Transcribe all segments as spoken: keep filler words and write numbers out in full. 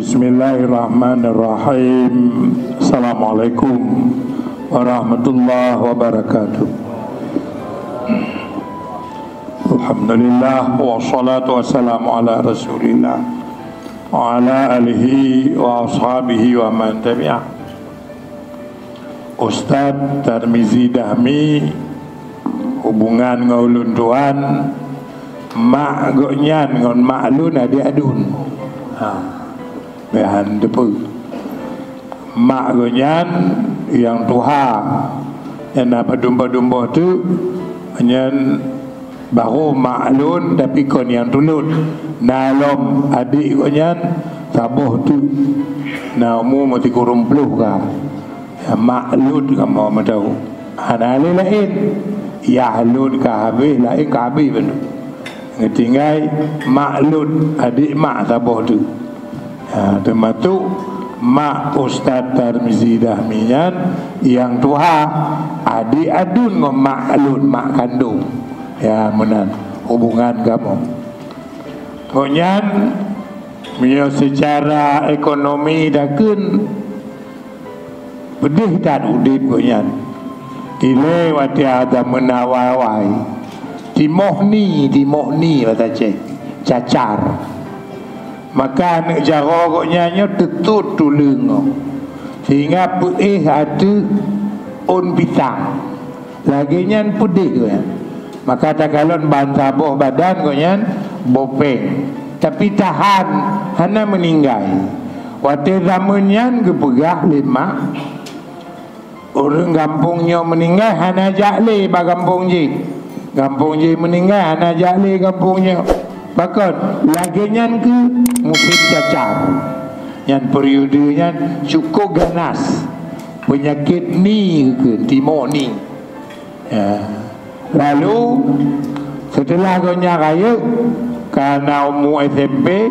Bismillahirrahmanirrahim. Assalamualaikum warahmatullahi wabarakatuh. Alhamdulillah, wassalatu wassalamu ala Rasulillah, wa ala alihi wa ashabihi wa man tabi'ah. Ustaz Tarmizi Dahmi, hubungan ngon ulôn tuan, mak gobnyan ngon mak lôn adik aduen. Ha, bèk han teupeu. Mak gobnyan nyang tuha, nyang na padum-padum boh teuk, nyan barô mak lôn, tapi kon nyang tulôn. Na lom adik gobnyan saboh teuk, na umu meusikureueng ploh ka. Ya, mak lôn kamoe meudawu. Hana lé laén. Yah lôn ka habéh, laén ka habéh bandum. Geutinggai mak lôn, adik mak saboh teuk. Ya, teumasok mak Ustaz Tarmizi Dahmi nyan nyang tuha, adik aduen ngon mak lôn, mak kandông. Ya, meunan hubungan kamoe. Gobnyan, meunyoe seucara ekonomi takheun, peudeh that udeb gobnyan. Ilée watée zaman awai-awai, timoh ni, timoh ni basa Aceh, cacar. Maka aneuëk jaroe gobnyan nyoe teutot tuleueng, sehingga peuéh ateueh ôn pisang. Lagée nyan peudeh gobnyan. Maka takalon bansaboh badan gobnyan bopeng, tapi tahan, hana meuninggai. Watée zaman nyan geupeugah lé mak, ureuëng gampông nyoe meuninggai hana jak lé bak gampông jih. Gampông jih meuninggai hana jak lé gampông nyoe. Pakon? Lagée nyan keuh musém cacar. Nyan periode nyan cukup ganas. Peunyakét ni keuh, timoh ni. Ya. Lalu, seuteulah gobnyan rayeuk, ka na umu S M P,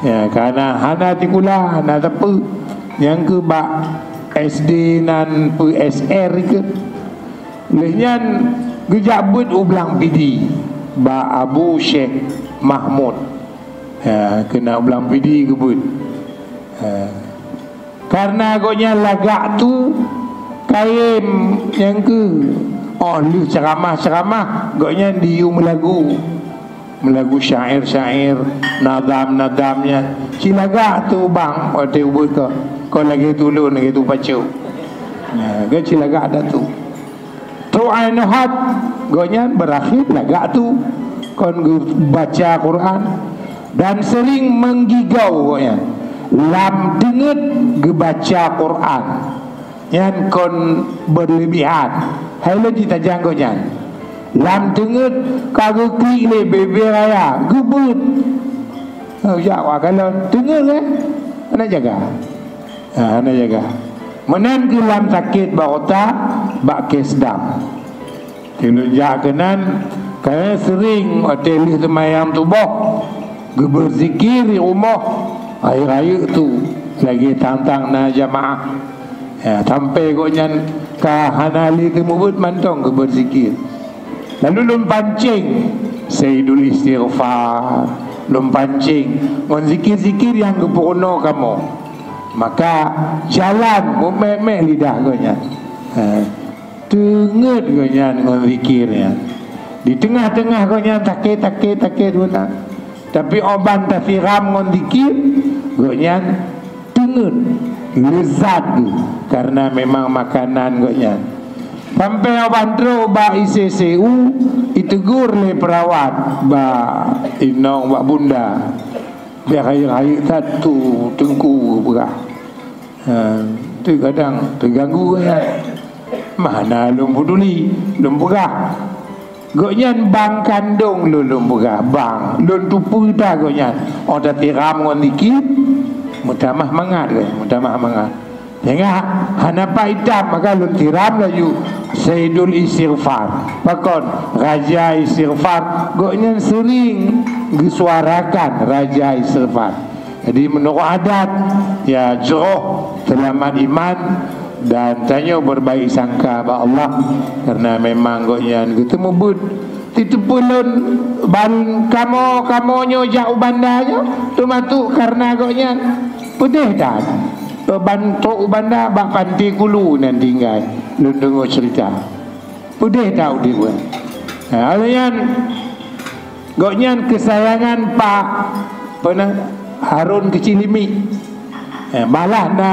ya, ka na hana sikula, hana sapeue, nyang keu bak S D nan peu S R keuh. Lheueh nyan geujak beuet u Blang Pidie bak Abu Syekh Mahmud. Ya, keu na u Blang Pidie geubeuet. Ya. Kareuna gobnyan lagak tu kayém nyang keu, oh, lheueh ceuramah-ceuramah, gobnyan diyue meulagu. Meulagu syair-syair, nadam-nadam nyan. Cilagak tu bang, watée ubeuet ko. Ko lagée tulôn, lagée tu pacok. Nah, geu cilagak dah tu. Trok Ainul Haq, gobnyan beurakhé lagak tu. Kon geubaca Quran dan sering menggigau gobnyan. Lam teungeut geubaca Quran. Nyan kon berlebihan. Hai lôn jitajang gobnyan. Lam teungeut ka geuklik lé bebe raya, geubeuet. Oh, jak wa kalon teungeut, eh? Hana jaga. Ha, hana jaga. Meunan keuh lam sakét bak ota, bak kèe seudam. Ulôn jak keunan, ka seuring watée lheueh seumayang suboh, geubeurzikir di rumoh, rayeuk-rayeuk tu, lagée tang-tang na jamaah. Ya, sampai gobnyan ka hana lé teumeubuet mantong geubeurzikir. Lalu lôn pancéng Sayyidul Istighfar, lôn pancéng ngon zikir-zikir nyang geupeurunoe kamoe. Maka jalan meumék-mék lidah gobnyan. Ha. Teungeut gobnyan ngon zikir nyan. Di teungoh-teungoh gobnyan sakét, sakét, sakét beuna. Tapi óh ban tasiram ngon zikir, gobnyan teungeut, leuzat geuh, kareuna memang makanan gobnyan. Sampai óh ban trok bak I C C U, itegur lé peurawat bak inong, bak bunda. Bèk rayeuk-rayeuk that tu teungku peugah. Ha, tu kadang teuganggu nyan. Mana lôn peduli, lôn peugah. Gobnyan bang kandông lôn, lôn peugah, bang. Lôn tupeue that gobnyan. Oh, tasiram ngon zikir, meutamah mangat gobnyan, meutamah mangat. Sehingga hana pat itam, maka lôn siram laju Sayyidul Istighfar. Pakon? Raja Istighfar. Gobnyan sering geusuarakan Raja Istighfar. Jadi, meunurot adat, ya, jroh seulamat iman dan tanyoe beurbaik sangka bak Allah, kareuna memang gobnyan geuteumeubuet. Titeupeu lôn ban kamoe, kamoe nyoe jak u banda nyoe, teumasok kareuna gobnyan. Peudeh that. Ban trok u banda bak Pantai Kulu nan tinggai. Lôn deungoe cerita. Peudeh that udeb geuh. Ha, lheueh nyan gobnyan keusayangan Pak, peue nan, Harun Keuchik Limiek. Eh, malah na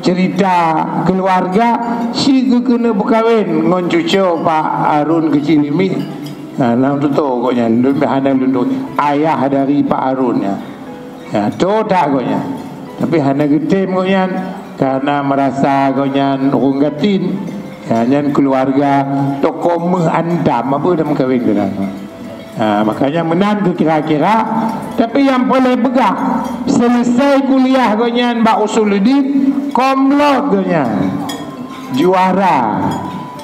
cerita keuluwarga si geukeuneuk meukawen ngon cucoe Pak Harun Keuchik Limiek. Nah, lam tutoe gobnyan, lôn hana lôn tutoe. Ayah dari Pak Harun nyan. Ya, tutoe gobnyan. Tapi hana geutem gobnyan, karena merasa gobnyan ureuëng gasien. Ya, nyan keuluwarga tokoh meuh andam, apa dah meukawen keunan. Ha, makanya meunan keu kira-kira. Tapi nyang paléng peugah, selesai kuliah gobnyan bak Usuluddin, komlot gobnyan. Juara.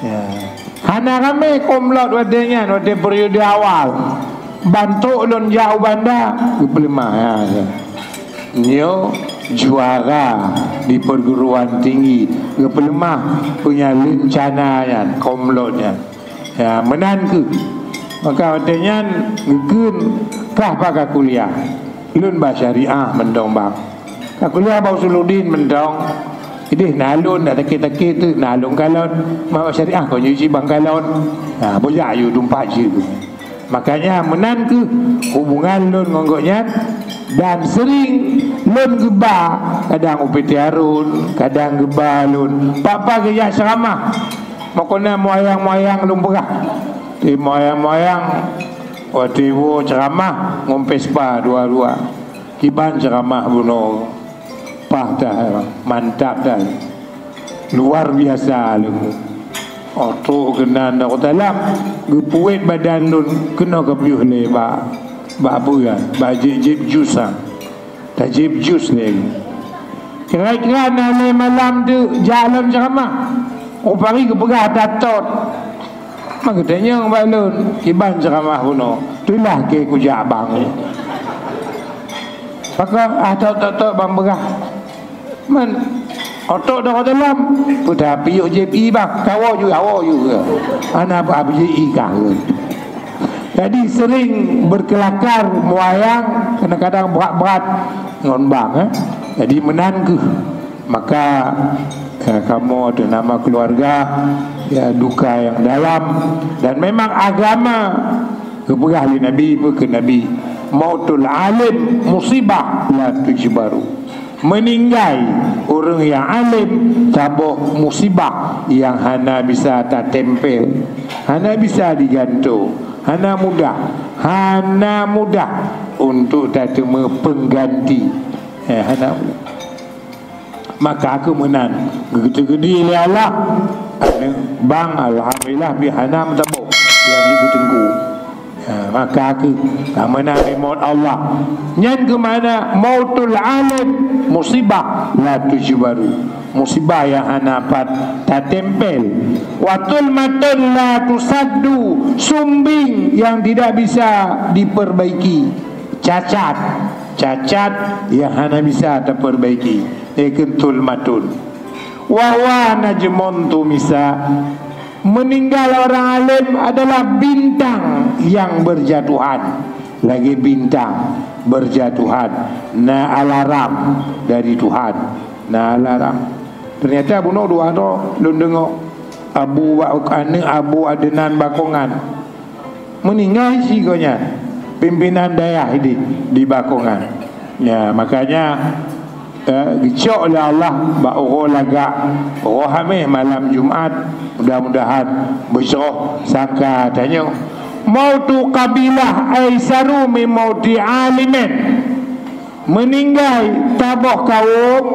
Ya. Hana ramé komlot watée nyan, watée periode awal. Ban trok lôn jak u banda, geupeuleumah. Ya, ya. Nyoe juara di perguruan tinggi, geupeuleumah punya rencana nyan, komlot nyan. Ya, meunan kheueh. Maka watée nyan geukheun, "Kah pat ka kuliah?" "Lôn bak syariah mantong, Bang." "Ka kuliah bak Usuluddin mantong?" "Ideh na lôn, dak takée-takée teuk na lôn kalon. Ma bak syariah kon jeuet cit Bang kalon." Ha, boh jak yue dumpat jeuet. Makanya meunan kheueh hubungan lôn ngon gobnyan, dan sering lôn geuba, kadang u P T Harun, kadang geuba lôn. Pat-pat geujak ceramah. Meukeuna moyang-moyang lôn peugah. Di moyang-moyang, watée woe ceramah ngon Vespa dua-dua. Kiban ceramah bunoe. Pah that, mantap that. Luar biasa lom. Oto keunan dak talam, geupuet badan lôn keunoe geupiôh lé bak, bak peue, bak jieb-jieb jus, ha. Tajieb jus lé. Kira-kira na lé malam tu jak lom ceramah. Rupari geupeugah tatot. Maka geutanyong bak lôn, "Kiban ceramah bunoe?" "Tulah keu kujak bang." Maka, ah, tok, tok, tok, bang peugah. Man, oto dak dalam, peue that piôh jieb ie bang, kawoe ju, kawoe ju. Hana apa-apa jieb ie kah. Jadi sering berkelakar moyang, kadang-kadang brat-brat ngon bang, eh. Jadi meunan kheueh. Maka, eh, kamoe teuh nama keluarga, ya, duka yang dalam. Dan memang agama, geupeugah lé Nabi, peue kheun Nabi, "Mautul alim musibah la tujbaru." Meuninggai ureuëng nyang além saboh musibah nyang hana bisa tatempel, hana bisa digantoe, hana mudah, hana mudah untuk tateumé peungganti. Eh, hana mudah. Maka keu meunan, geuteukeudi lé Allah, aneuëk bang, alhamdulillah, pih hana meusaboh nyang jeuet keu teungku. Ha, maka keu ka meunan lé mot Allah. Nyan keu makna mautul alim musibah la tujbaru. Musibah nyang hana pat tatempel. Wa tulmatun la tusaddu, sumbing yang tidak bisa diperbaiki. Cacat, cacat yang hana bisa taperbaiki. Nyan kheun tulmatun. Wa huwa najmun tumisa. Meninggal orang alim adalah bintang yang berjatuhan. Lagi bintang berjatuhan. Na alarm dari Tuhan. Na alarm. Ternyata bunoe dua droe lôn deungoe. Abu Wa-, aneuëk Abu Adnan Bakongan. Meuninggai si gobnyan, pimpinan dayah di, di Bakongan. Ya, makanya, eh, geucok lé Allah bak uroe lagak, uroe Hameh malam Jumat, mudah-mudahan beujroh sangka tanyoe. Mautu qabilah aisaru min mauti alimin. Meuninggai saboh kawöm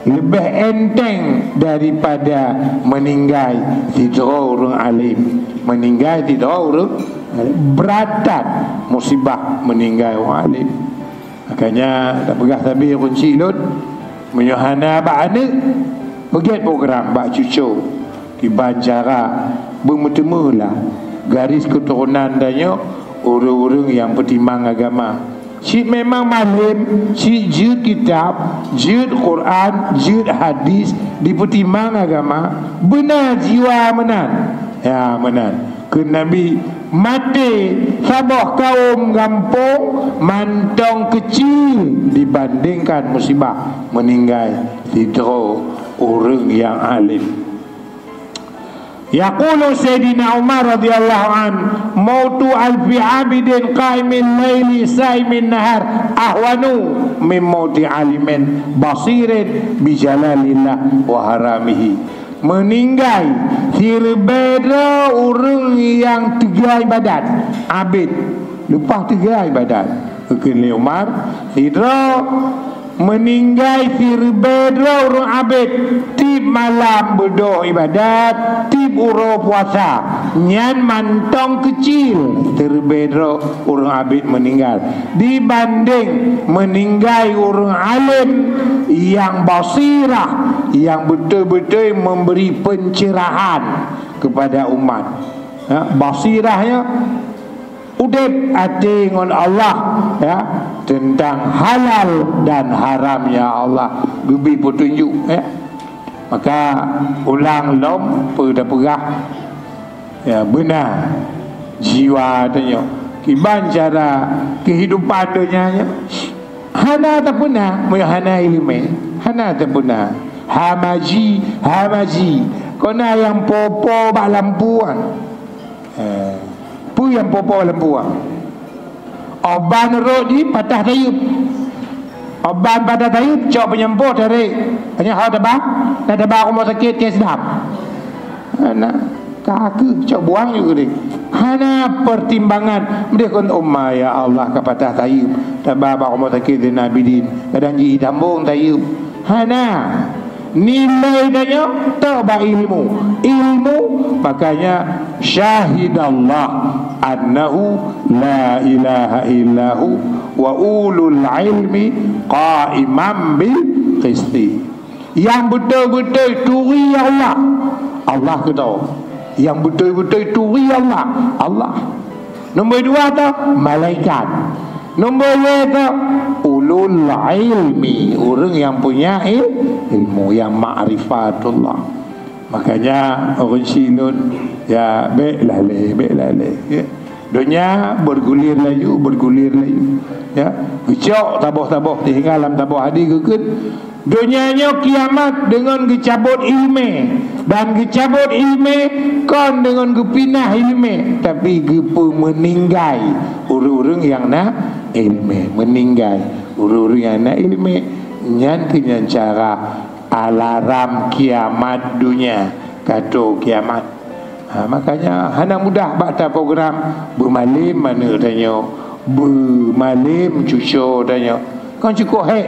leubeh enteng daripada meuninggai sidroe ureuëng além. Meuninggai sidroe ureuëng além, brat that musibah meuninggai ureuëng além. Makanya tapeugah sabe kunci lôn, meunyoe hana bak aneuëk, peugét program bak cucoe. Kiban cara beumeuteumé lah garis keuturonan tanyoe ureuëng-ureuëng nyang peutimang agama. Cit memang malém, cit jeuet kitab, jeuet Quran, jeuet hadis, dipeutimang agama, beuna jiwa meunan. Ya, meunan. Kheun Nabi, maté saboh kawöm gampông mantong keucil dibandingkan musibah meuninggai sidroe ureuëng nyang além. Yaqulu Sayyidina Umar radhiyallahu an, "Mautu alfi abidin qaimin laili saimin nahar ahwanu min mauti alimin basirin bijalalillah wa haramihi." Meuninggai siribée droe ureuëng nyang teuga iébadat, abid, leupah teuga iébadat. Kheun lé Umar, sidroe meuninggai siribée droe ureuëng abid, tieb malam beudôh iébadat, tieb uroe puasa, nyan mantong keucil siribée droe ureuëng abid meuninggai dibanding meuninggai ureuëng além nyang basirah, nyang beutôi-beutôi memberi pencerahan kepada umat. Ya, basirah nyan udeb até ngon Allah, ya, teuntang halal dan haram, ya Allah, geubri peutunjuk, ya. Maka ulang lom peue tapeugah, ya, beuna jiwa tanyoe. Kiban cara keuhidupan donya nyoe hana tapeuna, meunyoe hana iéleumé, hana tapeuna. Hamaji, hamaji, kona nyang po-po bak lampu, ah. Eh, peue nyang po-po lampu, ah? Oban rot jih patah tayeueb. Oban patah tayeueb, cok peunyampôh tarék. Hanya hau taba, na taba rumoh sakét, keu seudap. Hana, ka kheueh cok buang ju keudeh. Hana pertimbangan. Meudeh kon uma, ya Allah, ka patah tayeueb. Taba bak rumoh sakét Zainal Abidin. Kadang jih tambong tayeueb. Hana. Nilai tanyoe tok bak ilmu. Ilmu, makanya, syahidallah annahu la ilaha illahu wa ulul ilmi qaiman bil qisti. Nyang beutôi-beutôi turi Allah, Allah keudroe. Nyang beutôi-beutôi turi Allah, Allah. Nombor dua tu malaikat. Nombor lhèe tu ulul ilmi, ureuëng nyang punya il-, ilmu, nyang ma'rifatullah. Makanya ureuëng syiek lôn, ya, bék lalé, bék lalé, ya. Donya bergulir laju, bergulir laju, ya. Geucok saboh-saboh, sehingga lam saboh hadis geukheun, donya nyoe kiamat deungon geucabot iéleumé, dan geucabot iéleumé kon deungon geupinah iéleumé, tapi geupeumeuninggai ureuëng-ureuëng nyang na iéleumé, meuninggai ureuëng-ureuëng nyang na iéleumé. Nyan keuh nyan cara alarm kiamat donya, ka troh kiamat. Ha, makanya hana mudah bak taprogram, beumalém aneuk tanyoe, beumalém cucoe tanyoe. Kon cukôp hék,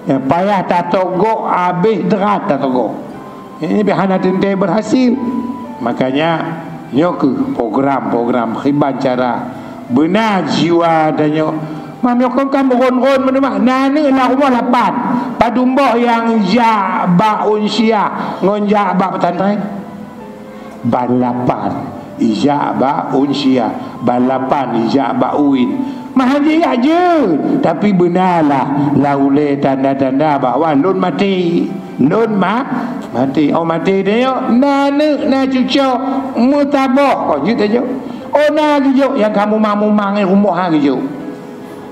nyang payah tatogok, abéh drat tatogok. Ini pih hana teuntèe berhasil. Makanya nyoe keuh program-program kiban cara beuna jiwa tanyoe. Meunyoe kon ka meuron-ron meuneumak, na aneuk lam rumoh lapan, padum boh nyang jak bak unsiah ngon jak bak pesantren? Ban lapan ijak bak unsiah, ban lapan ijak bak uin. Meuhan jijak jeuet, tapi beunalah lam ulèe tanda-tanda bahwa lôn maté. Lôn ma-, maté. Oh, maté tanyoe, na aneuk, na cucoe, meusaboh, oh, jeuet tanyoe. Oh, na geujok nyang ka mumang-mumang, eh, rumoh ha geujok.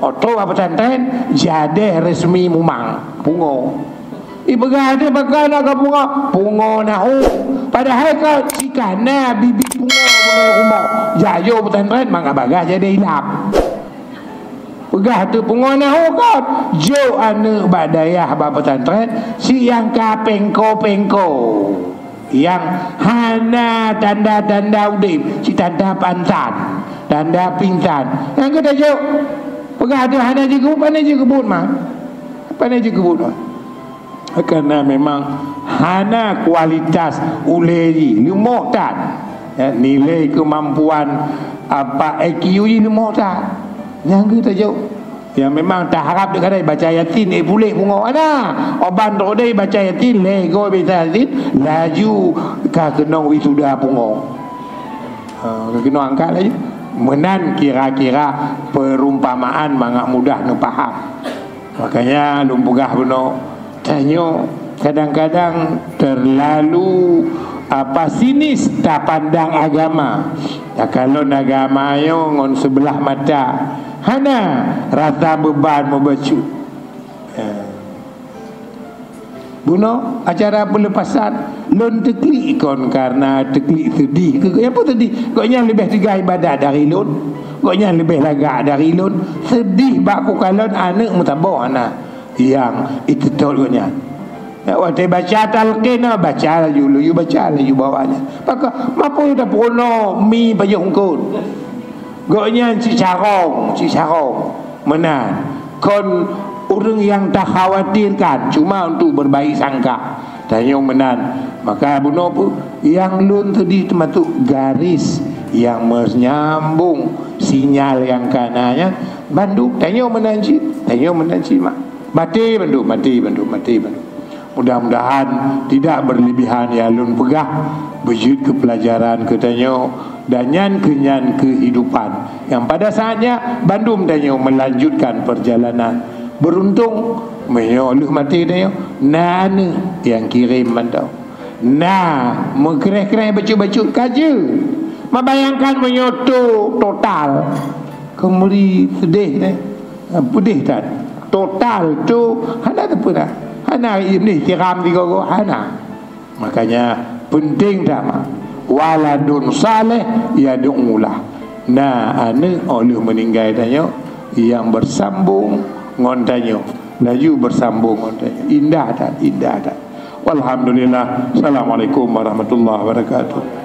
Oh, trok bak pesantren, jadeh resmi mumang, pungo. Ipeugah teuh pakon na ka pungo, pungo nahu. Padahai ka sika na bibit pungo, pungo rumoh. Jak jok pesantren, mangat bagah jadi ilap. Peugah teuh pungo nahu kon. Jok aneuk bak dayah bak pesantren, si nyang ka pengko-pengko. Nyang hana tanda-tanda udeb, si tanda pansan, tanda pingsan. Nyang keuh tajok. Peugah teuh hana jikeubut, pane jikeubut, ma? Pane jikeubut, ma? Karena memang hana kualitas ulèe jih, leumoh that. Ya, nilai kemampuan apa I Q jih leumoh that. Nyang keuh tajok. Ya, memang taharap deuh kadai baca Yasin, eh, puléh pungo. Ana, oban droe deh baca Yasin, lhèe goe baca Yasin, laju ka keunong wisuda pungo. Ha, ka keunong angkat laju. Meunan kira-kira perumpamaan mangat mudah neupaham. Makanya lôn peugah bunoe, tanyoe kadang-kadang terlalu, apa, sinis tapandang agama. Takalon agama nyoe ngon seubeulah mata, hana rasa beuban meubacut. Ya. Bunoe acara peuleupasan, lôn teuklik kon karena teuklik seudeh. Keu gobnyan peue seudeh? Gobnyan leubeh teuga ibadat dari lôn. Gobnyan leubeh lagak dari lôn. Seudeh bak kukalon aneuk meusaboh hana nyang iteutôt gobnyan. Ya, watèe baca talqin, ah, baca laju, laju baca laju bak awaknyan. Pakon, "Mapun tapeurunoe mi pajoh eungkôt?" Gobnyan cit carông, cit carông. Meunan. Kon ureueng nyang takhawatirkan, cuma untuk berbaik sangka. Tanyoe meunan. Maka bunoe peue? Nyang lôn tadi teumasuk garis nyang menyambung sinyal nyang ka na nyan. Bandum, tanyoe meunan cit, tanyoe meunan cit, mak. Maté bandum, maté bandum, maté bandum. Mudah-mudahan tidak berlebihan nyang lôn peugah, beujeuet keu peulajaran keu tanyoe, dan nyan keu nyan keuhidupan. Nyang pada saatnya, bandum tanyoe melanjutkan perjalanan. Beruntung, meunyoe lheueh maté tanyoe, na aneuk nyang kirém mantong. Na meukreh-kreh bacut-bacut ka jeuet. Mak bayangkan meunyoe to-, total. Keumuri seudeh, eh. Peudeh that. Total tu hana teupeuna. Hana iblis tiram sigoe-goe, hana. Makanya penting that, mak. Waladun saleh yad'ulah. Na aneuk óh lheueh meuninggai tanyoe nyang beusambong ngon tanyoe. Laju beusambong ngon tanyoe. Indah that, indah that. Walhamdulillah. Assalamualaikum warahmatullahi wabarakatuh.